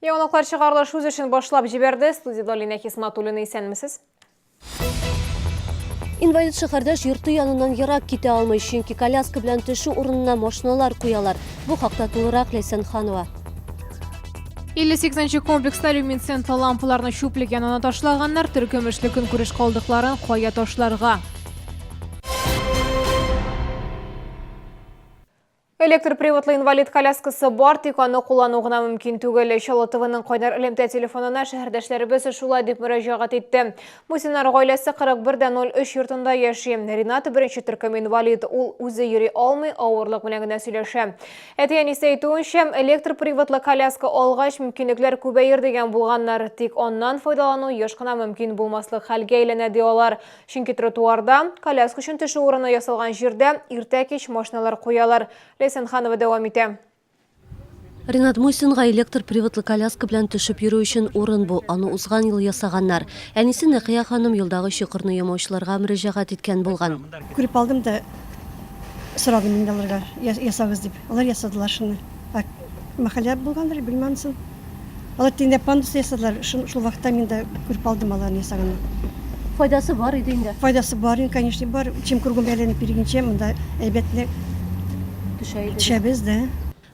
Яңалыклар чыгарылыш үз эшен башлап җибәрде. Студиядә Алинә Хисматуллина исәнмесез. Инвалид шәһәрдәш йорты яныннан ерак китә алмый, чөнки коляска белән төшү урынына машиналар куялар. Бу хакта тулырак Ләйсән Ханова. 58 нче комплекста люминесцентлы лампаларны чүплек янына ташлаганнар, төркем эшле көнкүреш калдыкларын кая ташларга? Электр приводлы инвалид коляскасы бар, тик аны куллану гына мөмкин түгел. Чаллы ТВның кайнар элемтә телефонына шәһәрдәшләребез шулай дип мөрәҗәгать итте. Мусиннар гаиләсе 41.03 йортында яши. Ренат беренче төркем инвалид. Ул үзе йөри алмый, авырлык белән генә сөйләшә. Әти-әнисе әйтүенчә, электр приводлы коляска алгач, мөмкинлекләр күбәер дигән булганнар. Тик аннан файдалану еш кына мөмкин булмаслык хәлгә әйләнә, ди алар. Чөнки тротуарда, коляска өчен төшү урыны ясалган җирдә иртә-кич машиналар куялар. Ләйсән Ханова дәвам итә. Ренат Мусинга электр приводлы коляска белән төшеп йөрү өчен урын бу. Аны узган ел ясаганнар. Әнисе Нәкыя ханым юлдагы чокырны ямаучыларга мөрәҗәгать иткән булган. Күреп алдым да сорадым инде аларга, ясагыз дип. Алар ясадылар шуны. Ә мәхәллә булгандыр, белмим анысын. Алар тегендә пандус ясадылар, шул вакытта мин дә күреп алдым аларны ясаганны. Файдасы бар иде инде. Файдасы бар инде, конечно, бар. Чем кругом әйләнеп йөргәнчә, монда әйбәтне Төшә иде. Төшәбез, да.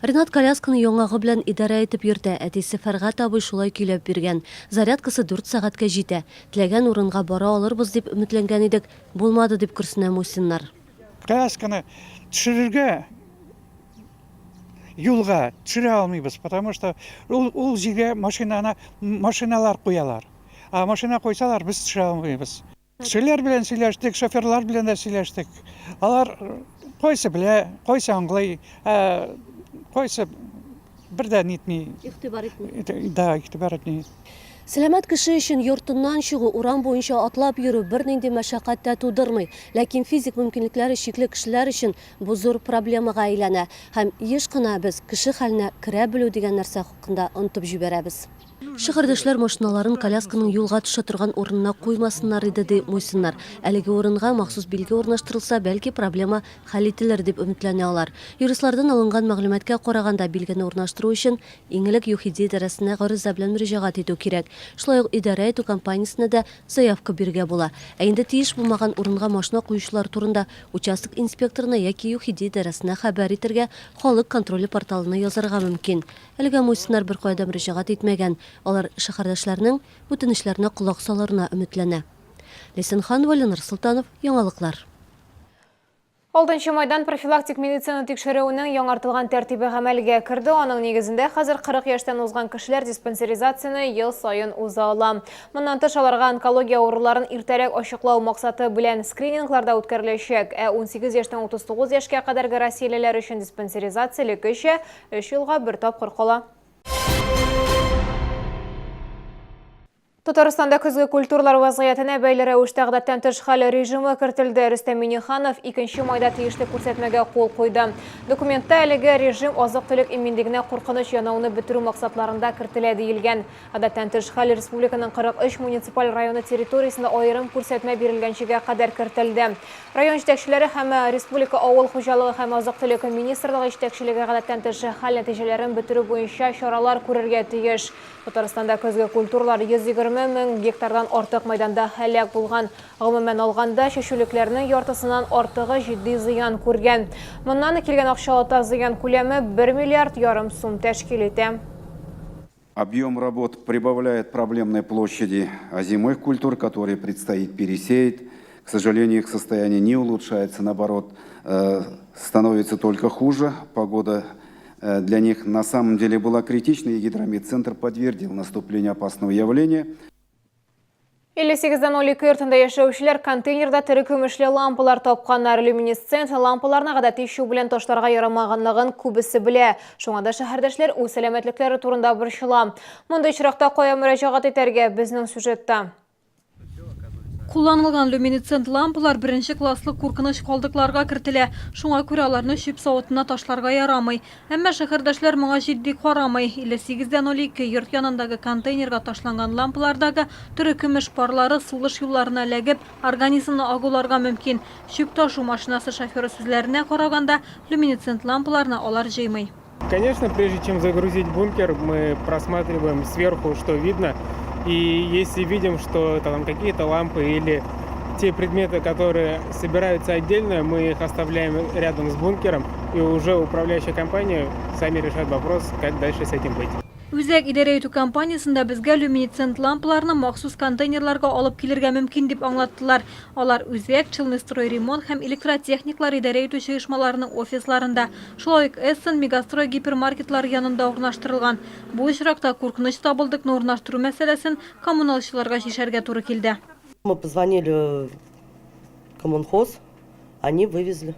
Ренат колясканы яңагы белән идарә итеп йөртә, әтисе Фәргать абый шулай көйләп биргән. Зарядкасы дүрт сәгатькә җитә. Теләгән урынга бара алырбыз дип өметләнгән идек, булмады, дип көрсенә Мусиннар. Колясканы төшерергә юлга төшерә алмыйбыз, потому что ул, ул җиргә машинаны, машиналар куялар. А машина куйсалар, без төшерә алмыйбыз. Кешеләр белән сөйләштек, шоферлар белән дә сөйләштек. Алар кайсы белә, кайсы аңлый, ә кайсы бер дә нитми. Игътибар итми. Да, игътибар итми. Сәламәт кеше өчен йортыннан чыгу, урам буенча атлап йөрү бернинди мәшәкать тә тудырмый. Ләкин физик мөмкинлекләре чикле кешеләр өчен бу зур проблемага әйләнә. Һәм еш кына без кеше хәленә керә белү дигән нәрсә хакында онытып җибәрәбез. Шәһәрдәшләр машиналарын колясканың юлга төшә торган урынына куймасыннар иде, ди Мусиннар. Әлеге урынга махсус билге урнаштырылса, бәлки проблема хәл ителер, дип өметләнә алар. Юристлардан алынган мәгълүматка караганда, билгене урнаштыру өчен иң элек ЮХИДИ идарәсенә гариза белән мөрәҗәгать итү кирәк. Шулай ук идарә итү компаниясенә дә заявка бирергә була. Ә инде тиеш булмаган урынга машина куючылар турында участок инспекторына яки ЮХИДИ идарәсенә хәбәр итергә, Халык контроле порталына язарга мөмкин. Әлегә Мусиннар беркая да мөрәҗәгать итмәгән. Алар шәһәрдәшләрнең үтенечләренә колак салырына өметләнә. Ләйсән Ханова, Ленар Солтанов, Яңалыклар. Алтынчы майдан профилактик медицина тикшерүенең яңартылган тәртибе гамәлгә керде. Аның нигезендә хәзер 40 яшьтән узган кешеләр диспансеризацияне ел саен уза ала. Моннан тыш, аларга онкология авыруларын иртәрәк ачыклау максаты белән скрининглар да үткәреләчәк. Ә 18 яшьтән 39 яшькә кадәрге россиялеләр өчен диспансеризация элеккечә өч елга бер тапкыр кала. Татарстанда көзге культуралар вазгыятенә бәйле рәвештә гадәттән тыш хәл режимы кертелде. Рөстәм Миңнеханов 2 майда тиешле күрсәтмәгә кул куйды. Документта әлеге режим азык-төлек иминлегенә куркыныч янауны бетерү максатларында кертелә диелгән. Гадәттән тыш хәл республиканың 43 муниципаль районы территориясендә аерым күрсәтмә бирелгәнчегә кадәр кертелде. Район җитәкчеләре һәм республика авыл хуҗалыгы һәм азык-төлек министрлыгы җитәкчелеге гадәттән тыш хәл нәтиҗәләрен бетерү буенча чаралар күрергә тиеш. Татарстанда көзге культуралар 120 мең гектардан артык мәйданда һәлак булган. Гомумән алганда, чәчүлекләрнең яртысыннан артыгы җитди зыян күргән. Моннан килгән акчалата зыян күләме бер миллиард ярым сум тәшкил итә. Объем работ прибавляет проблемной площади озимых культур, которые предстоит пересеять. К сожалению, их состояние не улучшается, наоборот, становится только хуже. Погода для них на самом деле была критичной, и гидрометцентр подтвердил наступление опасного явления. 58,02 йортында яшәүчеләр контейнерда тере көмешле лампалар тапканнар. Люминесцент лампаларны гадәти чүп белән ташларга ярамаганлыгын күбесе белә. Шуңа да шәһәрдәшләр үз сәламәтлекләре турында борчыла. Мондый очракта кая мөрәҗәгать итәргә? Безнең сюжетта. Кулланылган люминесцент лампалар беренче класслы куркыныч калдыкларга кертелә, шуңа күрә аларны чүп савытына ташларга ярамый. Әмма шәһәрдәшләр моңа җитди карамый. 58 дә 02 йорт янындагы контейнерга ташланган лампалардагы терекөмеш парлары сулыш юлларына эләгеп, организмны агуларга мөмкин. Чүп ташу машинасы шоферы сүзләренә караганда, люминесцент лампаларны алар җыймый. Конечно, прежде чем загрузить бункер, мы просматриваем сверху, что видно. И если видим, что там какие-то лампы или те предметы, которые собираются отдельно, мы их оставляем рядом с бункером, и уже управляющая компания сами решает вопрос, как дальше с этим быть. Үзәк идарә итү компаниясендә безгә люминесцент лампаларны махсус контейнерларга алып килергә мөмкин дип аңлаттылар. Алар Үзәк, Челныстройремонт һәм Электротехниклар идарә итүче оешмаларының офисларында, шулай ук Эссен, Мегастрой гипермаркетлары янында урнаштырылган. Бу очракта куркыныч табылдыкны урнаштыру мәсьәләсен коммуналчыларга чишәргә туры килде. Мы позвонили в коммунхоз, они вывезли.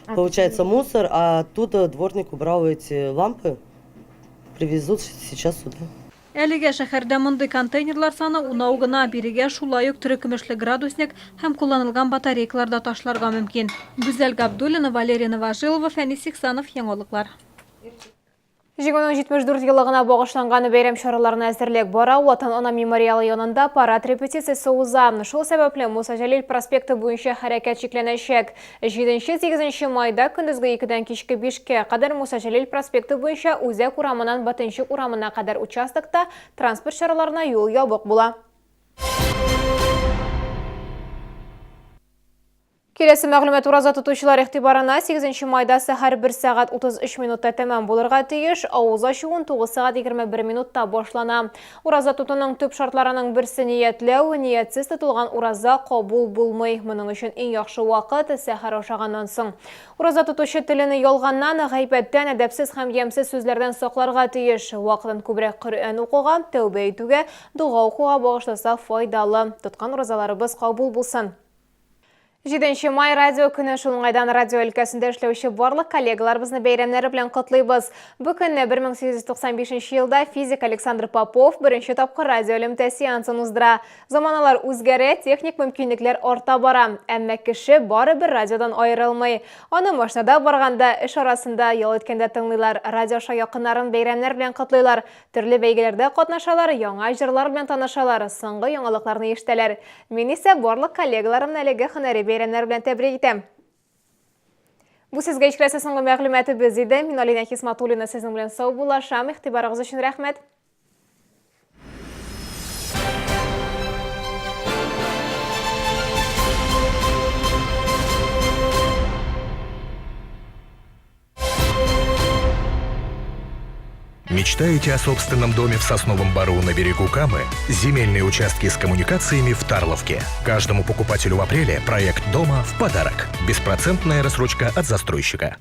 Получается мусор, а оттуда дворник убрал эти лампы, привезут сейчас сюда. Әлегә шәһәрдә мондый контейнерлар саны унау гына, бирегә шулай ук терекөмешле градусник һәм кулланылган батарейкалар да ташларга мөмкин. Гүзәл Габдуллина, Валерий Новожилова, Фәнис Ихсанов, Яңалыклар. Җиңүнең 74 еллыгына багышланган бәйрәм чараларына әзерлек бара. Ватан ана мемориалы янында парад репетициясе уза. Шул сәбәпле Муса Җәлил проспекты буенча хәрәкәт чикләнәчәк. 7-8 майда көндезге 2дән кичке 5кә кадәр Муса Җәлил проспекты буенча Үзәк урамыннан Батенчук урамына кадәр участокта транспорт чараларына юл ябык була. Киләсе мәгълүмат ураза тотучылар игътибарына 8 майда сәхәр 1 сәгать 33 минутта тәмам булырга тиеш. Авыз ачу 19 сәгать 21 минутта башлана. Ураза тотуның төп шартларының берсе ниятләү. Ниятсез тотылган ураза кабул булмый. Моның өчен иң яхшы вакыт сәхәр ашаганнан соң. Ураза тотучы телене ялганнан, гайбәттән, әдәпсез һәм ямьсез сүзләрдән сакларга тиеш. Вакытын күбрәк Коръән укуга, тәүбә итүгә, дога укуга багышласа файдалы. Тоткан уразаларыбыз кабул булсын. Җиденче май радио көне шул уңайдан радио өлкәсендә эшләүче барлык коллегаларыбызны бәйрәмнәре белән котлыйбыз. Бу көнне 1895 елда физик Александр Попов беренче тапкыр радиоэлемтә сеансын уздыра. Заманалар үзгәрә, техник мөмкинлекләр арта бара. Әмма кеше барыбер радиодан аерылмый. Аны машинада барганда, эш арасында, ял иткәндә тыңлыйлар, радио аша якыннарын бәйрәмнәр белән котлыйлар, Төрле бәйгеләрдә катнашалар, яңа җырлар белән танышалар, соңгы яңалыкларны ишетәләр. Мин исә барлык коллегаларымны әлеге һөнәри бәйрәмнәр белән тәбрик итәм. Бу сезгә ишкеләсе соңгы мәгълүматыбыз иде. Мин Алинә Хисматуллина сезнең белән саубуллашам. Игътибарыгыз өчен рәхмәт. Мечтаете о собственном доме в Сосновом Бору на берегу Камы? Земельные участки с коммуникациями в Тарловке. Каждому покупателю в апреле проект дома в подарок. Беспроцентная рассрочка от застройщика.